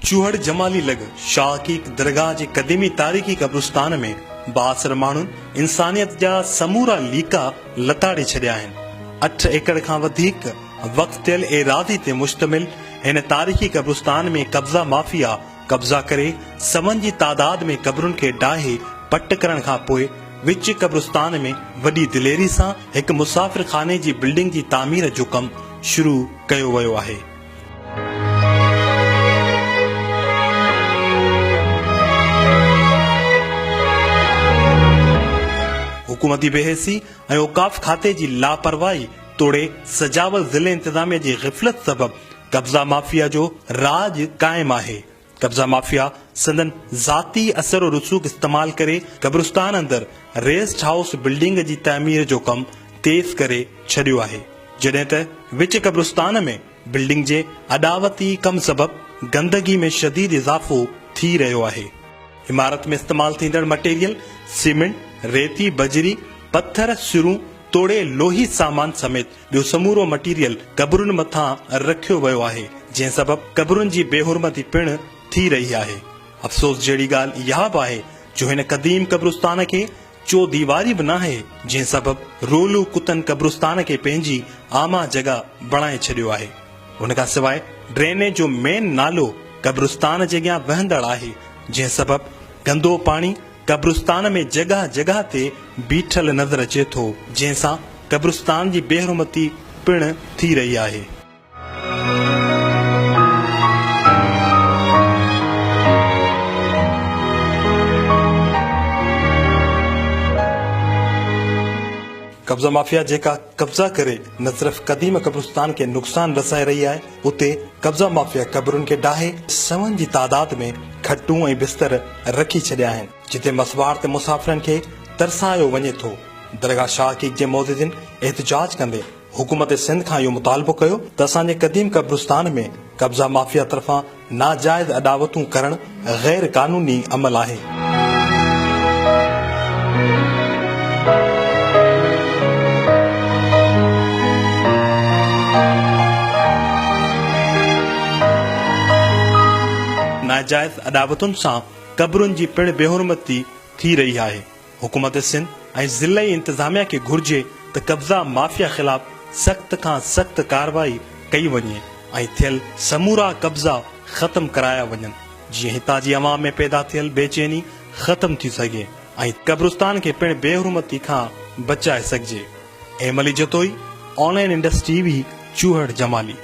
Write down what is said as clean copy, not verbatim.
چوهڙ جمالي لڳ شاهه عقيق درگاهه جي قديمي تاريخي قبرستان ۾ بااثر ماڻهن انسانيت جا سمورا ليڪا لتاڙي ڇڏيا آهن. اٺ ايڪڙ کان وڌيڪ وقف ٿيل ايراضي تي مشتمل هن تاريخي قبرستان ۾ قبضا مافيا قبضا ڪري سون جي تعداد ۾ قبرن کي ڊاهي پٽ ڪرڻ کان پوء وچ قبرستان ۾ وڏي دليري سان هڪ مسافر خاني جي بلڊنگ جي تعمير جو ڪم شروع ڪيو ويو آهي. حڪومتي بيحسي ۽ اوقاف کاتي جي لاپرواهي توڙي سجاول ضلعي انتظاميه جي غفلت سبب قبضا مافيا جو راڄ قائم آهي. قبضا مافيا سندن ذاتي اثر و رسوخ استعمال ڪري قبرستان اندر ريسٽ هائوس بلڊنگ جي تعمير جو ڪم تيز ڪري ڇڏيو آهي جڏهن ته وچ قبرستان ۾ بلڊنگ جي اڏاوتي ڪم سبب گندگي ۾ شديد اضافو ٿي رهيو آهي. عمارت ۾ استعمال ٿيندڙ مٽيريل سيمنٽ، ريتي، بجري، پٿر، سرون توڙي لوهي سامان سميت ٻيو سمورو مٽيريل قبرن مٿان رکيو ويو آهي، جنهن سبب قبرن جي بي حرمتي پڻ ٿي رهي آهي. افسوس جهڙي ڳالهه اها به آهي جو هن قديم قبرستان کي چوديواري به ناهي، جنهن سبب رولو ڪتن قبرستان کي پنهنجي عامه جڳهه بڻائي ڇڏيو آهي. ان کان سواء ڊرينيج جو مين نالو قبرستان جي اڳيان وهندڙ آهي، جنهن سبب گندو پاڻي قبرستان ۾ جڳهه جڳهه تي بيٺل نظر اچي ٿو، جنهن سان قبرستان جي بيحرمتي پڻ ٿي رهي آهي. قبضا مافيا جيڪا قبضا ڪري نه صرف قديم قبرستان کي نقصان رسائي رهي آهي، اتي قبضا مافيا قبرن کي ڊاهي سون جي تعداد ۾ کٽون ۽ بستر رکي ڇڏيا آهن، جتي مسواڙ تي مسافرن کي ترسايو وڃي ٿو. درگاهه شاهه عقيق جي معززين احتجاج ڪندي حڪومت سنڌ کان اهو مطالبو ڪيو ته اسان جي قديم قبرستان ۾ قبضا مافيا طرفان ناجائز اڏاوتون ڪرڻ غير قانوني عمل آهي. ناجائز اڏاوتن سان قبرن جي پڻ بيحرمتي ٿي رهي آهي. حڪومت سنڌ ۽ ضلعي انتظاميا کي گهرجي ته قبضا مافيا خلاف سخت کان سخت ڪارروائي ڪئي وڃي ۽ ٿيل سمورا قبضا ختم ڪرايا وڃن جيئن هتان جي عوام ۾ پيدا ٿيل بيچيني ختم ٿي سگهي ۽ قبرستان کي پڻ بيحرمتي کان بچائي سگهجي. M Ali Jatoi, online Indus T V, Chohar Jamali.